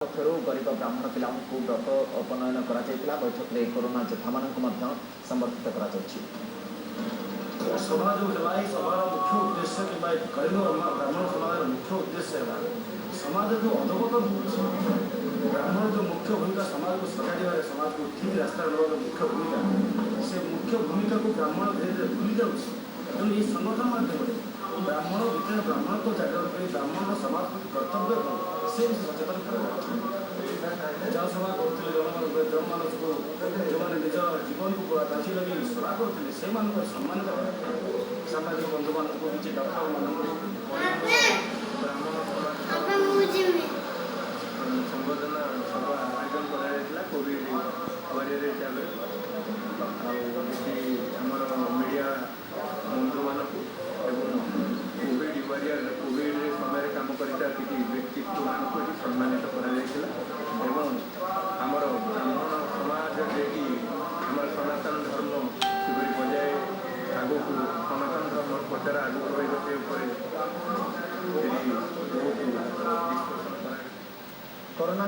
ପକ୍ଷରୁ ଗରିବ ବ୍ରାହ୍ମଣ ପିଲାଙ୍କୁ ବ୍ରତ ଉପନୟନ କରାଯାଇଥିଲା। ବୈଠକରେ କରୋନା ଯୋଦ୍ଧାମାନଙ୍କୁ ମଧ୍ୟ ସମ୍ବର୍ଦ୍ଧିତ କରାଯାଇଛି। ସଭା ଯେଉଁ ହେଲା, ଏହି ସଭାର ମୁଖ୍ୟ ଉଦ୍ଦେଶ୍ୟ କିମ୍ବା କଳିଙ୍ଗ ବ୍ରାହ୍ମଣ ସମାଜର ମୁଖ୍ୟ ଉଦ୍ଦେଶ୍ୟ ହେଲା, ସମାଜ ଯେଉଁ ଅଧପତନ ହେଉଛି, ବ୍ରାହ୍ମଣ ଯେଉଁ ମୁଖ୍ୟ ଭୂମିକା ସମାଜକୁ ସଜାଡ଼ିବାରେ, ସମାଜକୁ ଠିକ୍ ରାସ୍ତାରେ ନେବାର ମୁଖ୍ୟ ଭୂମିକା, ସେ ମୁଖ୍ୟ ଭୂମିକାକୁ ବ୍ରାହ୍ମଣ ଧୀରେ ଧୀରେ ଭୁଲି ଯାଉଛି। ତେଣୁ ଏହି ସଂଗଠନ ମାଧ୍ୟମରେ ବ୍ରାହ୍ମଣ ଭିତରେ ବ୍ରାହ୍ମଣତ୍ୱ ଜାଗ୍ରତ କରି ବ୍ରାହ୍ମଣର ସମାଜ ପ୍ରତି କର୍ତ୍ତବ୍ୟ କ'ଣ, ସେ ବିଷୟରେ ସଚେତନ କରାଯାଉଛି। ଜନସେବା କରୁଥିଲେ, ଜନମାନସକୁ ଯେଉଁମାନେ ନିଜ ଜୀବନକୁ ବାଜି ଲଗେଇ ସେବା କରୁଥିଲେ, ସେମାନଙ୍କୁ ସମ୍ମାନିତ କରାଯାଏ। ସାମ୍ବାଦିକ ବନ୍ଧୁମାନଙ୍କୁ, କିଛି ଡକ୍ଟରମାନଙ୍କୁ। ବ୍ରାହ୍ମଣ ସମାଜ ବାପା, ମୁଁ ଯିମି। ସମ୍ବର୍ଦ୍ଧନା ସଭା ଆୟୋଜନ କରାଯାଇଥିଲା କୋଭିଡ଼ ୱାରିୟର ହିସାବରେ। ଆଉ ଏଠି ଆମର ମିଡ଼ିଆ ବନ୍ଧୁମାନଙ୍କୁ ଏବଂ କୋଭିଡ଼ ୱାରିୟର, କୋଭିଡ଼ ସମୟରେ କାମ କରିଥିବା କିଛି ବ୍ୟକ୍ତିତ୍ୱମାନଙ୍କୁ ଏଠି ସମ୍ମାନିତ କରାଯାଇଥିଲା। ଏବଂ ଆମର ବ୍ରାହ୍ମଣ ସମାଜ ଯିଏକି ଆମର ସନାତନ ଧର୍ମ କିପରି ବଜାୟ ଆଗକୁ, ସନାତନ ଧର୍ମର ପ୍ରଚାର ଆଗକୁ ରହିବ, ସେ ଉପରେ ଏଠି ବହୁତ ଡିସ୍କସନ୍ କରାଗଲା। କରୋନା